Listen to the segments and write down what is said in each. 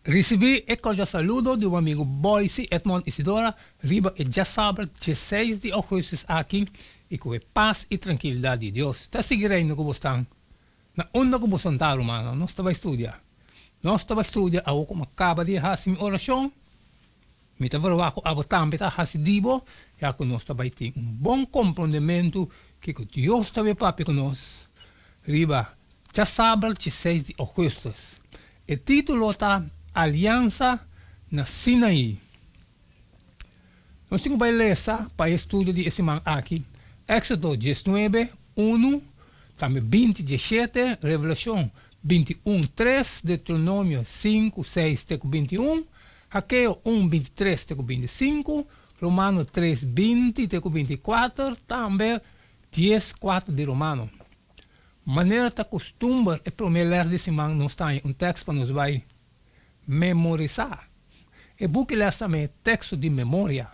Risibí e kordial saludo di bo amigu Boyce Edmond Isidora riba e djasabra dieseis di ougùstus aki i ku e pas i trankilidat di Dios ta sigui reina ku bosnan na unda ku boso ta rumannan. Nos ta bai studia. Nos ta bai studia awo ku mi a kaba di hasi mi orashon. Mi ta verwagt ku abo tambe ta hasi di bo, ya ku nos ta bai tin un bon komprondementu kiko Dios ta bai papia ku nos riba djasabra dieseis di ougùstus. E título ta Aliansa na Sinaí. Nos tin ku bai lesa pa e studio di e siman aki Éksodo diesnuebe, unu, tambe binti, dieshete, Revelashon bintiun, tres, Deuteronomio sinku, seis te ku bintiun, Hakeo un, bintitres te ku bintisinku, Romano tres, binti te ku bintikuater, tambe dies, kuater di Romano. Manera ta kustumber e promé lès di siman nos ta haña un tèks pa nos bai memorisá. E buki lès ta mei teksto di memoria.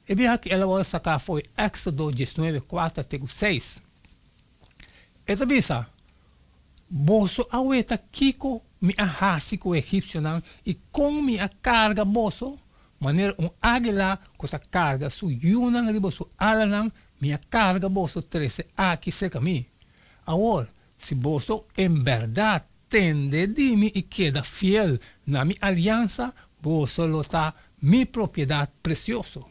E biaha aki el a wòrdu saká fo'i Éksodo diesnuebe, kuater te ku seis. E ta bisa, Boso a weta kiko mi a hasi ku e egipsionan i kon mi a karga boso, manera un águila ku ta karga su yunan riba su alanan, mi a karga boso trese aki serka mi. Awor, si boso en bèrdat tende di mi i keda fiel na mi aliansa, boso lo ta mi propiedat presioso.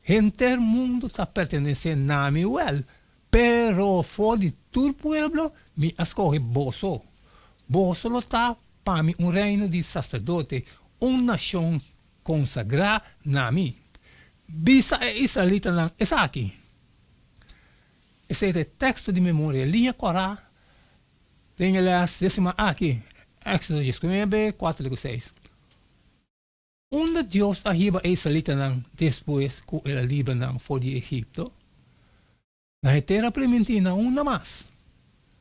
Henter mundu ta pertenesé na mi wèl, Pero for di tur pueblo mi a skohe boso. Boso lo ta pa mi un reino di saserdote, un nashon konsagrá na mi. Bisa e israelitanan esaki. Esei ta e teksto di memoria liña kòrá den e lès di e siman aki, Éksodo diesnuebe, kuater te ku seis. Unda Dios a hiba e israelitanan despues ku el a libra nan for di Egipto? Na e Tera Primintí na unda mas?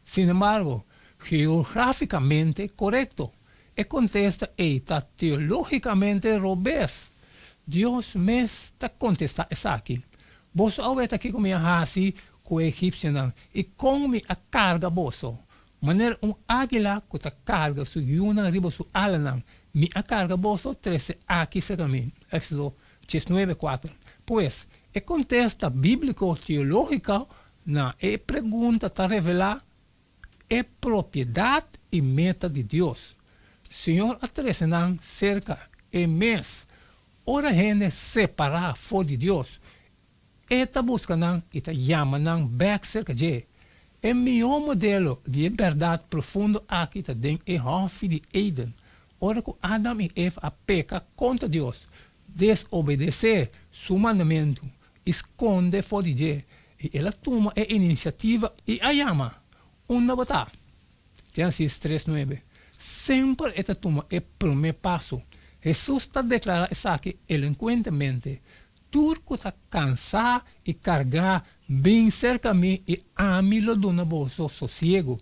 Sin embargo, geográfikamente korekto, e kontesta ei ta teológikamente robes. Dios mes ta kontestá esaki, Boso a weta kiko mi a hasi ku e egipsionan i kon mi a karga boso. Manera un águila ku ta karga su yunan riba su alanan, mi a karga boso trese aki serka mi. Éksodo diesnuebe, kuater. Pues, e kontesta bíbliko teológiko na e pregunta ta revelá e propiedat i meta di Dios. Señor a trese nan serka E mes. Ora hende separá for di Dios, E ta buska nan i ta yama nan bèk serka dje. E mihó modelo di e bèrdat profundo aki ta den e hòfi di Eden, ora ku Adam i Eva a peka kontra Dios, desobedesé Su mandamentu i skonde for di dje, i El a tuma e inisiativa i a yama, Unda bo ta? Génesis tres nuebe. Semper e ta tuma e promé paso. Hesus ta deklará esaki elokuentemente, Tur ku ta kansá i kargá, bin serka mi i ami lo duna boso sosiegu.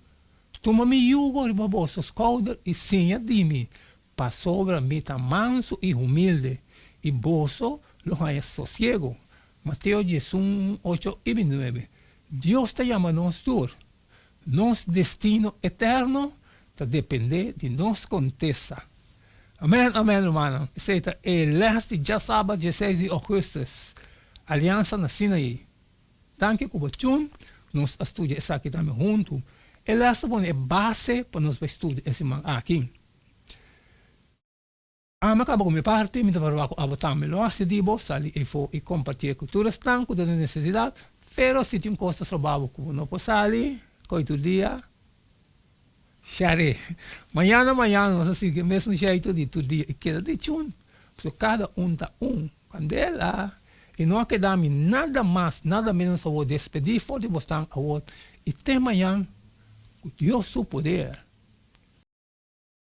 Tuma mi yugo riba boso skouder i siña di mi, pasobra mi ta mansu i humilde, i boso lo haña sosiegu. Mateo diesun, ocho i bintinuebe. Dios ta yama nos tur. Nos destino eterno ta dependé di nos kontesta. Amen, amen, rumannan. Esei ta e lès di djasabat dieseis di ougùstus, Aliansa na Sinaí. Danki ku bo tjun, nos a studia esaki tambe huntu. E lès ta pone e base pa nos bai studia e siman aki. Ami a kaba ku mi parti, mi ta pará ku abo tambe lo hasi di bo, sali efo i kompartié ku tur esnan ku ta den nesesidat, pero si tin kos ta stroba bo ku bo no por sali koi tur dia, share. Mañana mañana nos a sigui e mesun sheitu di tur dia i keda di chun, pasobra kada un ta un kandela i no a keda mi nada mas nada menos awor despedí for di bosnan awor i te mañan ku Dios su poder.